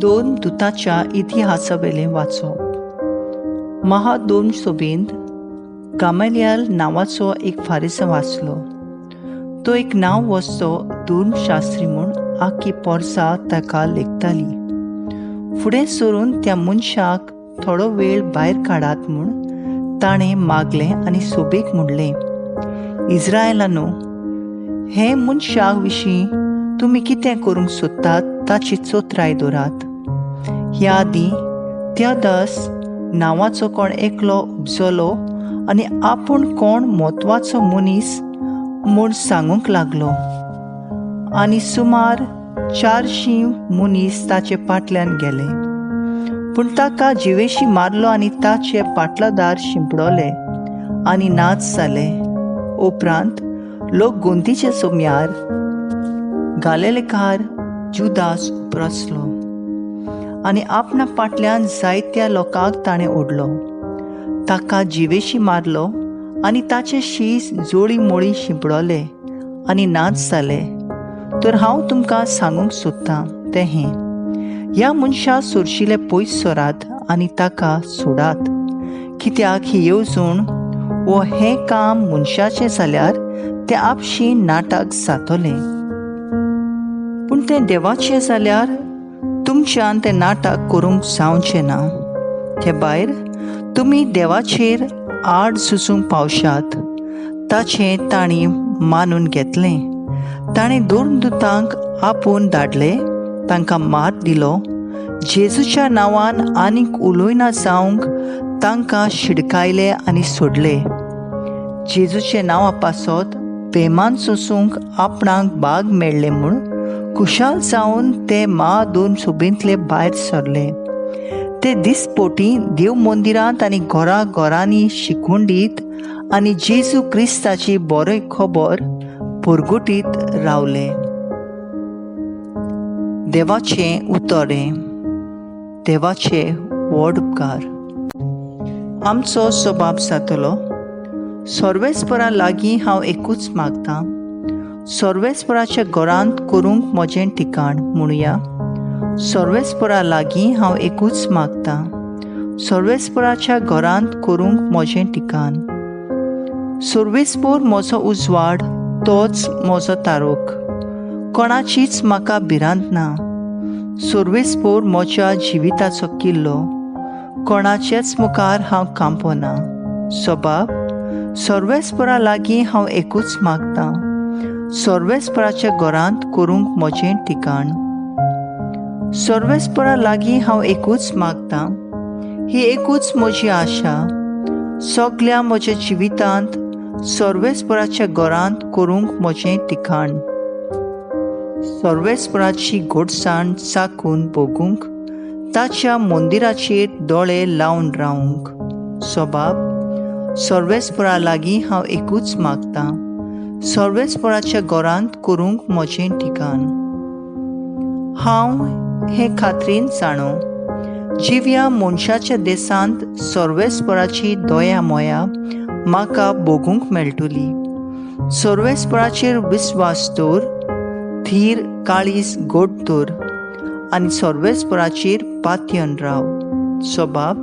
दोन दुताच्या इतिहासावेलें वाचप. महादोन सोबेंत गामालियाल नांवाचो एक फारिसांव आसलो. तो एक नांव वसचो धर्मशास्त्री म्हूण आख्खी पोरसां ताका लेखताली. फुडें सरून त्या मनशाक थोडो वेळ भायर काडात म्हूण ताणें मागलें आनी सोबेक म्हणलें, इज्रायलानो, हे मनशा विशीं तुमी कितें करूंक सोदतात ताची चोत्राय दवरात. ह्या आदीं त्यादास नांवाचो कोण एकलो उपजलो आनी आपूण कोण म्हत्वाचो मनीस म्हूण सांगूंक लागलो आनी सुमार 400 मनीस ताचे फाटल्यान गेले. पूण ताका जिवेशी मारलो आनी ताचे पाटलादार शिंपडले आनी नाच जाले. उपरांत लोक गोंदीचे सोम्यार गालेलेकार जुदास उपरासलो आनी आपणा फाटल्यान जायत्या लोकांक ताणें ओडलो. ताका जिवेशी मारलो आनी ताचे शीस जोळी मोळी शिंपडले आनी नाच जाले. तर हांव तुमकां सांगूंक सोदतां तें हें, ह्या मनशा सोरशिले पयस सरात आनी ताका सोडात, कित्याक ही येवजण वो हें काम मनशाचें जाल्यार तें आपशी नाटक जातलें, पूण तें देवाचें जाल्यार तुमच्यान तें नाटक करूंक जावचें ना. ते भायर तुमी देवाचेर आड सुचूंक पावशात ताचें तांणी मानून घेतलें. ताणें दोन दुतांक आपोवन धाडले, तांकां मार दिलो, जेजूच्या नांवान आनीक उलयना जावंक तांकां शिडकायले आनी सोडले. जेजूचे नांवा पासत पेमान सोसूंक आपणाक बाग मेळ्ळें म्हूण खुशाल जावन ते मा दोन सोबेंतले भायर सरले. ते दिसपोटी देव मंदिरांत आनी घरा घरांनी शिकवण दीत आनी जेजू क्रिस्ताची बरी खबर परगटीत रावले. देवाचें उतर हें, देवाचे व्हड उपकार. आमचो स्वभाव जातलो. सर्वेस्परा लागीं हांव एकूच मागतां, सर्वेस्पराच्या घरांत करूंक म्हजें ठिकाण. म्हणुया, सर्वेस्परा लागीं हांव एकूच मागतां, सर्वेस्पराच्या घरांत करूंक म्हजें ठिकाण. सर्वेस्पोर म्हजो उजवाड, तोच म्हजो तारोक, कोणाचीच म्हाका भिरांत ना. सर्वेस्पोर म्हज्या जिविताचो किल्लो, कोणाचेच मुखार हांव कांपना. स्वभाव, सर्वेस्परा लागीं हांव एकूच मागतां, सर्वेस्पराच्या घरांत करूंक म्हजें ठिकाण. सर्वेस्परा लागीं हांव एकूच मागतां, ही एकूच म्हजी आशा, सगल्या म्हज्या जिवितांत सर्वेस्पराच्या घरांत करूंक म्हजें ठिकाण. सर्वेस्पराची गोडसाण चाकून भोगूंक, ताच्या मंदिराचेर दोळे लावन रावूंक. स्वभाव, सर्वेस्परा लागीं हांव एकूच मागतां, सर्वेस्पराच्या घरांत करूंक म्हजें ठिकाण. हांव हे खात्रीन जाणो, जिव्या मनशाच्या देशांत सर्वेस्पराची दया मोया म्हाका भोगूंक मेळटली. सर्वेस्पराचेर विस्वास दवर, थीर काळीज गोड दवर आनी सर्वेस्पराचेर पातयन राव. स्वभाव,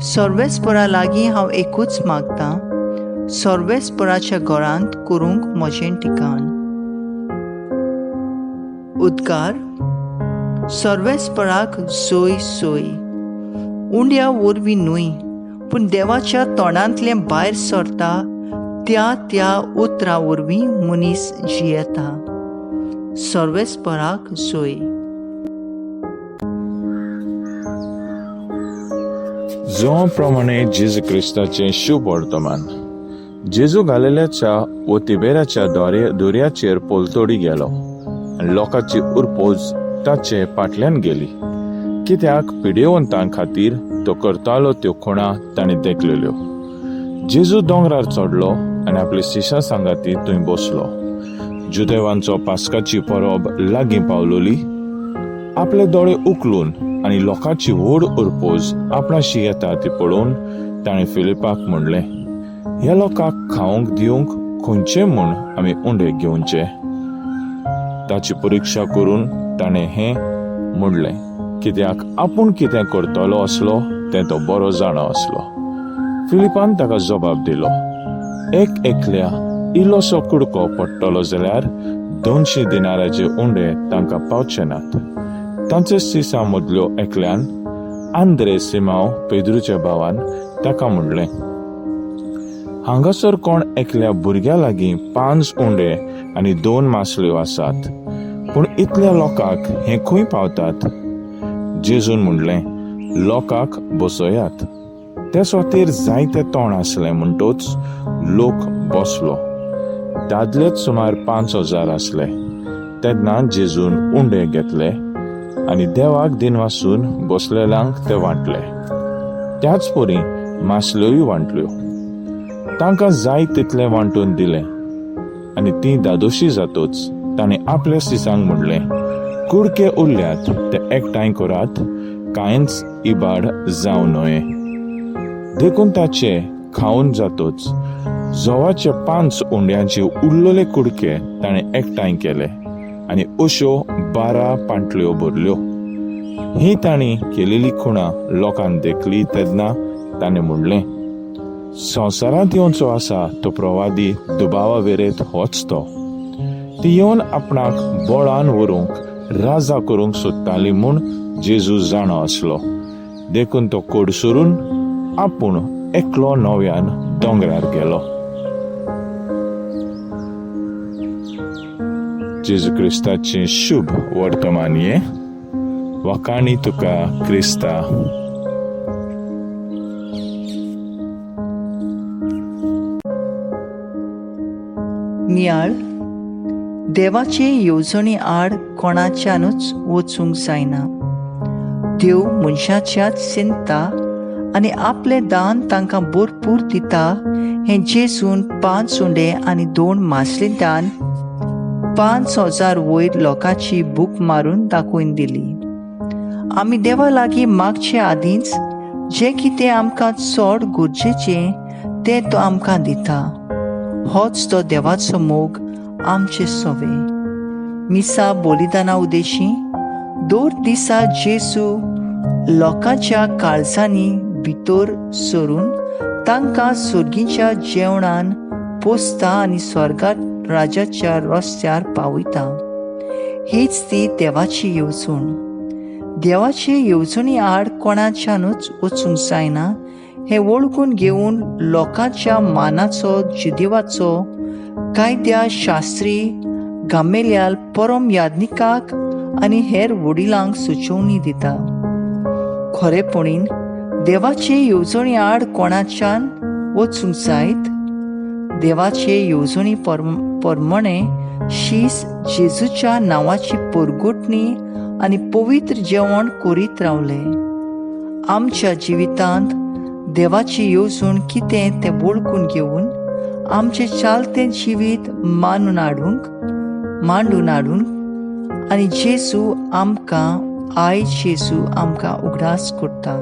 सर्वेस्परा लागीं हांव एकूच मागतां, सर्वेस्पराच्या घरांत करूंक म्हजें ठिकाण. उद्गार, सर्वेस्पराक सोय सोय, उंड्या वरवीं न्हय पूण देवाच्या तोंडांतलें भायर सरता त्या त्या उतरां वरवीं मनीस जियेता. सर्वेस्पराक सोय. जो प्रमाणे जेजू क्रिस्ताचें शुभ वर्तमान. जेजू गालिलेच्या वो तिबेराच्या दर्याचेर पलतडी गेलो आनी लोकांची उरपोज ताचे फाटल्यान गेली, कित्याक पिडेवंतां खातीर तो करतालो त्यो खुणा ताणें देखलेल्यो. जेजू दोंगरार चडलो आनी आपल्या शिश्यां सांगाती थंय बसलो. जुदेवांचो पास्काची परब लागीं पावलोली. आपले दोळे उखलून आनी लोकांची व्हड उरपोज आपणाशी येता ती पळोवन ताणें फिलिपाक म्हणलें, ह्या लोकांक खावंक दिवंक खंयचे म्हूण आमी उंडे घेवचे? ताची परिक्षा करून ताणें हें म्हणलें, कित्याक आपूण कितें करतलो आसलो तें तो बरो जाणा आसलो. फिलिपान ताका जबाब दिलो, एक एकल्या इल्लोसो कुडको पडटलो जाल्यार 200 दिनाराचे उंडे तांकां पावचे नात. तांचे सिसा मदल्यो एकल्यान, आंद्रे सिमांव पेद्रूच्या भावान, ताका म्हणलें, हांगासर कोण एकल्या भुरग्या लागीं 5 उंडे आनी 2 मासल्यो आसात, पूण इतल्या लोकांक हें खंय पावतात? जेजून म्हणलें, लोकांक बसयात. ते सुवातेर जायते तोंड आसलें म्हणटच लोक बसलो. दादलेच सुमार 5000 आसले. तेन्ना जेजून उंडे घेतले आनी देवाक दिनवासून बसलेल्यांक ते वांटले. त्याच परी मासल्योय वांटल्यो. तांकां जाय तितलें वांटून दिलें आनी तीं दादोशी जातच ताणें आपल्या सिसांक म्हणलें, कुडके उरल्यात ते एकठांय करात, कांयच इबाड जावं न्हय. देखून ताचे खावन जातच जवाचे 5 उंड्यांचे उरलेले कुडके ताणें एकठांय केले आनी अश्यो 12 पांटल्यो भरल्यो. ही तांणी केलेली खुणा लोकांक देखली तेन्ना ताणें म्हणलें, संवसारांत येवचो आसा तो प्रवादी दुबावा वेरेत होच तो. ती येवन आपणाक बळान व्हरूंक राजा करूंक सोदताली म्हूण जेजू जाणो आसलो. देखून तो कोडसरून आपूण एकलो नव्यान दोंगरार गेलो. जेजू क्रिस्ताचें शुभ वर्तमान हें. वाखाणी तुका क्रिस्ता. नियाळ देवाचे येवजणे आड कोणाच्यानूच वचूंक जायना. देव मनशाच्याच चिंता आनी आपलें दान तांकां भरपूर दिता हें जेजून 5 उंडे आनी 2 मासली दान 5000 वयर लोकांची भूक मारून दाखोवन दिली. आमी देवा लागीं मागचे आदींच जें कितें आमकां चड गरजेचें तें तो आमकां दिता. होच तो देवाचो मोग आमचे सवे. मिसा बलिदाना उदेशी दर दिसा जेजू लोकांच्या काळजांनी भितर सरून तांकां सर्गीच्या जेवणान पोसता आनी स्वर्गात राजाच्या रस्त्यार पावयता. हीच ती देवाची येवजण. देवाचे येवजणी आड कोणाच्यानूच वचूंक जायना हें वळखून घेवन लोकांच्या मानाचो जिदेवाचो कायद्या शास्त्री गामेल्याल परम यादनिकाक आनी हेर वडिलांक सुचोवणी दिता. खरेपणीन देवाचे येवजणी आड कोणाच्यान वचूंक जायत? देवाचे येवजणी परमणे शीस जेजूच्या नांवाची परगटणी आनी पवित्र जेवण करीत रावले. आमच्या जिवितांत देवाची येवजण कितें तें वळखून घेवन आमचें चालतें जिवीत मानून हाडूंक मांडून हाडूंक आनी जेजू आमकां आयज जेजू आमकां उगडास करता.